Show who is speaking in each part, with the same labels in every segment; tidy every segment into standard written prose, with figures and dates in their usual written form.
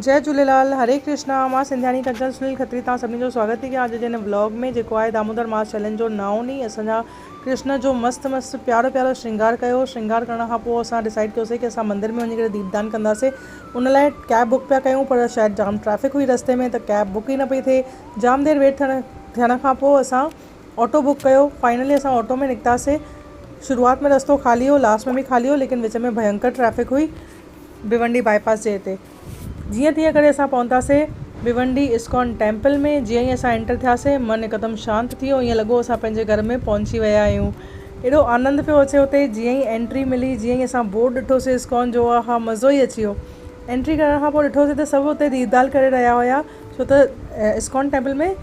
Speaker 1: جئي جهوليلال هري ڪرشنا مان سنڌياڻي ڪنچن سنيل کتري توهان سڀني جو سواگت ٿي ڪيان اڄ جي هن ولاگ ۾ جيڪو آهي دامودر ماس چئلينج جو نائون ڏينهن اسان جا ڪرشن جو مست مست پيارو پيارو شرنگار ڪيو شرنگار ڪرڻ کان پوء اسان ڊسائيڊ ڪيوسي ڪي اسان مندر ۾ وڃي ڪري ديپ دان ڪنداسي ان لاء ڪيب بڪ پيا ڪيون پر شايد جام ٽريفڪ هئي رستي ۾ ته ڪيب بڪ ئي نه پئي ٿئي جام دير ويٽ ٿيڻ ٿيڻ کان پوء اسان آٽو بڪ ڪيو فائنلي اسان آٽو ۾ نڪتاسي شروعات ۾ رستو خالي هو لاسٽ ۾ به خالي هو ليڪن وچ ۾ ڀينڪر ٽريفڪ هئي ڀيونڊي باء پاس جي هتي جيئن تيئن ڪري اسان پهتاسي ڀيونڊي اسڪان ٽيمپل ۾ جيئن ئي اسان انٽر ٿياسي من هڪدم شانت ٿي ويو ائين لڳو اسان پنهنجي گهر ۾ پهچي ويا آهيون ايڏو آنند پيو اچي اتي جيئن ئي انٽري ملي جيئن ئي اسان بورڊ ڏٺوسي اسڪان جو آها مزو ئي اچي ويو انٽري ڪرڻ کان پوء ڏٺوسي ته سڀ اتي ديدار ڪري رهيا هيا ڇو ته اسڪان ٽيمپل ۾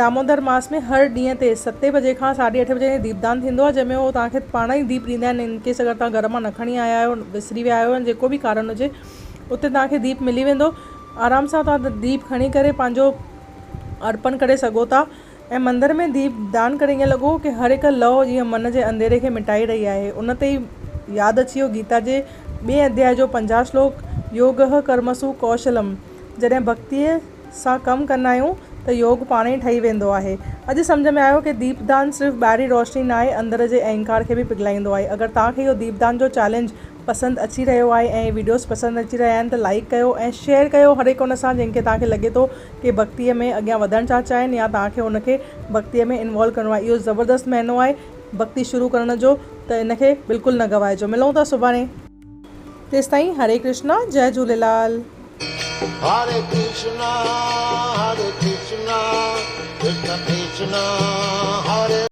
Speaker 1: دامودر ماس ۾ هر ڏينهن تي ستين بجي کان ساڍي اٺين بجي تائين ديپدان ٿيندو آهي جنهن ۾ هو توهان کي پاڻ ئي ديپ ڏيندا آهن ان ڪيس اگر توهان گهر مان نه کڻي آيا آهيو وسري ويا آهيو يا جيڪو به ڪارڻ هجي اتي توهان کي ديپ ملي ويندو آرام سان توهان ديپ کڻي ڪري پنهنجو ارپڻ ڪري سگهو ٿا ۽ مندر ۾ ديپ دان ڪري ائين لڳو ڪي هر هڪ لو جيئن من جي انڌيري کي مٽائي رهي آهي ان تي ئي ياد اچي ويو گيتا جي ٻئي اڌياء جو 50 شلوڪ يوگه ڪرمسو ڪوشلم جڏهن ڀڳتيء سان ڪم ڪندا آهيون ته يوگ پاڻ ئي ٺهي ويندو آهي. اڄ سمجهه ۾ آيو ڪي ديپ دان صرف ٻاهرين روشني ناهي اندر جي اهنڪار کي به پگهلائيندو آهي. اگر توهان کي اهو ديپ دان جو چئلينج پسند اچي رهيو آهي ۽ وڊيوز پسند اچي رهيا آهن ته لائيڪ ڪيو ۽ شيئر ڪيو هر هڪ ان سان جنهن کي توهان کي لڳي ٿو ڪي ڀڳتيء ۾ اڳيان وڌڻ ٿا چاهين يا توهان کي ان کي ڀڳتيء ۾ انوالو ڪرڻو آهي. اهو زبردست مهينو آهي ڀڳتي شروع ڪرڻ جو ته ان کي بلڪل نه گوائجو. ملون ٿا سڀاڻي. تيستائين هري ڪرشنا جئي جهوليلال.
Speaker 2: هري ڪرشنا هري ڪرشنا ڪرشنا ڪرشنا.